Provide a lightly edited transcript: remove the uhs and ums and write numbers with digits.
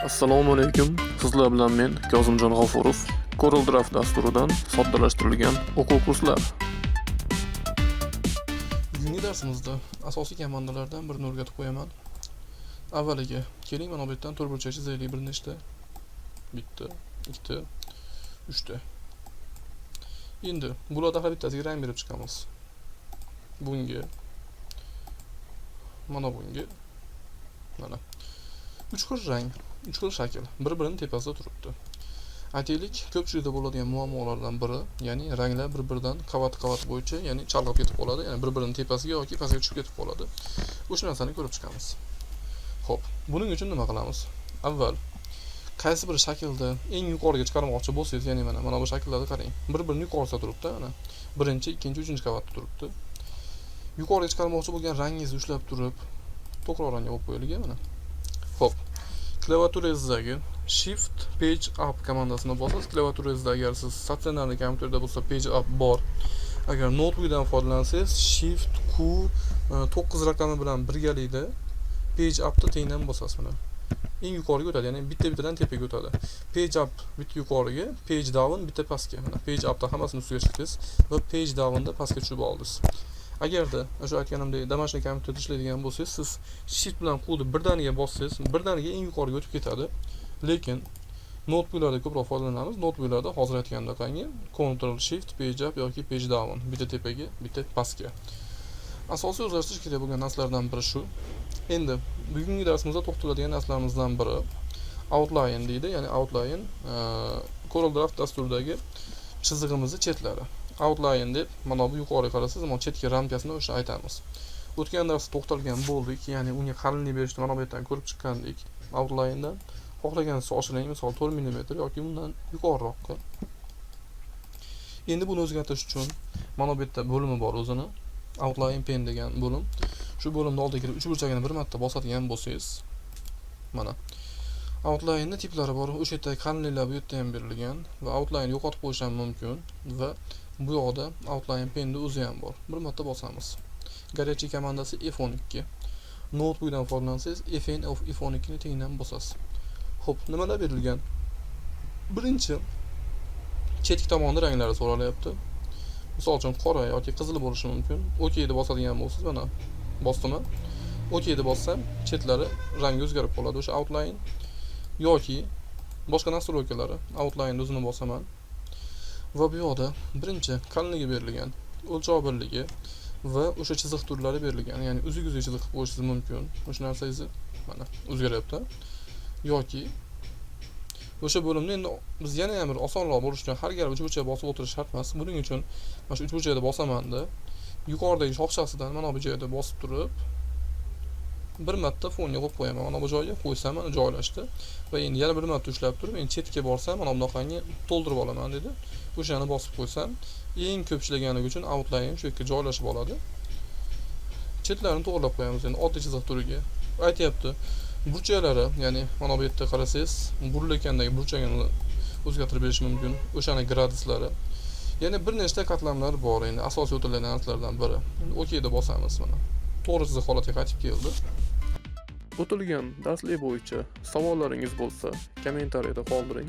Assalomu alaykum. Sizlar bilan men Kozimjon G'ofurov. Corel Draft dasturidan soddalashtirilgan o'quv kurslar. Bugungi darsimizda asosiy komandalardan birini o'rgatib qo'yaman. Avvaliga keling, mana bu yerdan to'rtburchak chizaylik bir nechta. Bitta, ikkita, uchta. Endi bulardan har bittasiga rang berib chiqamiz. Bunga, mana bunga, mana. Uch xil rang, uch xil shakl bir-birini tepasida turibdi. Aytaylik, ko'pchilikda bo'ladigan muammolardan biri, ya'ni ranglar bir-biridan qavat-qavat bo'yicha, ya'ni chalg'ib ketib qoladi, ya'ni bir-birini tepasiga yoki pastga tushib ketib qoladi. O'sha narsani ko'rib chiqamiz. Xo'p, buning uchun nima qilamiz? Avval qaysi bir shaklda eng yuqoriga chiqarmoqchi bo'lsangiz, ya'ni mana bu shakllarni qarang. Bir-birini yuqorisida turibdi, mana. Birinchi, ikkinchi, uchinchi qavatda turibdi. Yuqoriga chiqarmoqchi bo'lgan rangingizni ushlab turib, to'qroq rangga qo'yib qo'yaylik, mana. Xo'p, klaviaturangizdagi Shift Page Up komandasini bosasiz. Klaviaturingizda agar siz statsionarniy kompyuterda bo'lsa, Page Up bor. Agar noutbukdan foydalansangiz, Shift Q 9 raqami bilan birgalikda Page Upni tengdan bosasiz, mana. Eng yuqoriga o'tadi, ya'ni bitta-bittadan tepaga o'tadi. Page Up bitta yuqoriga, Page Down bitta pastga. Mana, Page Upda hammasini ustiga chiqdingiz va Page Downda pastga tushib oldingiz. Agarda o'sha aytganimdek домашний kompyuterda ishlaydigan bo'lsangiz, siz Shift bilan Qni birdaniga bossangiz, birdaniga eng yuqoriga o'tib ketadi. Lekin noutbuklarda ko'proq foydalanamiz. Noutbuklarda hozir aytganimdek Ctrl Shift Page Up yoki Page Down, bitta tepaga, bitta pastga. Asosiy o'zlashtirish kerak bo'lgan narsalardan biri shu. Endi bugungi darsimizda to'xtaladigan narsalarimizdan biri outline deydi, ya'ni outline Corel Draft dasturidagi chizig'imizni chetlari. Outline deb mana bu yuqoriga qarasangiz, mana chetki ramkasini o'sha aytamiz. O'tgan darsda to'xtalgan bo'ldik, ya'ni unga qalinlik berishni mana bu yerdan ko'rib chiqqandik outline'dan. Xohlaganingizni oshiring, misol 4 mm yoki undan yuqoriroqqa. Endi buni o'zgartirish uchun mana bu yerda bo'limi bor o'zini. Outline Pane degan bo'lim. Shu bo'limni oldiga kirib uchburchagini bir marta bosadigan bo'lsangiz, mana outline'ni tiplari bor. O'sha yerdagi qalinliklar bu yerda ham berilgan va outline yo'qotib qo'yish ham mumkin va bu yoqda outline Pane'ni o'zi ham bor. Bir marta bosamiz. Горячий komandasi F12. Noutbookdan foydalansangiz, Fn of F12 ni tengdan bosasiz. Xo'p, nimalar berilgan? Birinchi chetki tomonni ranglari so'ralyapti. Misol uchun qora yoki qizil bo'lishi mumkin. OK deb bosadigan bo'lsangiz, mana bosdim. OK deb bossam, chetlari rangi o'zgarib qoladi o'sha outline yoki boshqa настройка lari outline o'zini bosaman. Va bu yoqda birinchi qalinligi berilgan, o'lchov birligi va o'sha chiziq turlari berilgan. Ya'ni uzuk-uzuk chiziq qilib qo'yishingiz mumkin. O'sha narsangizni mana o'zgaryapti. Yoki o'sha bo'limni endi biz yana ham bir osonroq bo'lishi uchun har gal uchburchak bosib o'tirish shart emas. Buning uchun mana shu uchburchakda bosamanda, yuqoridagi shoxchasidan mana bu joyda bosib turib bir marta fonga qo'yib qo'yaman. Mana bu joyga qo'ysam, mana joylashdi. Va endi yana bir marta ushlab turib, endi chetga borsam, mana bunaqangi to'ldirib olaman dedi. O'shani bosib qo'ysam, eng ko'p ishlaganligi uchun outline shu yerga joylashib oladi. Chetlarini to'g'rilab qo'yamiz endi oddiy chiziq turiga. Aytyapti, burchaklari, ya'ni mana bu yerda qarasangiz, burilayotgandagi burchagini o'zgartirib berish mumkin. O'shani graduslari. Yana bir nechta qatlamlar bor endi asosiy o'tiladigan narsalardan biri. Endi OK deb bosamiz mana. To'g'ri chiziq holatga qaytib keldi. O'tilgan darslik bo'yicha savollaringiz bo'lsa, kommentariyada qoldiring.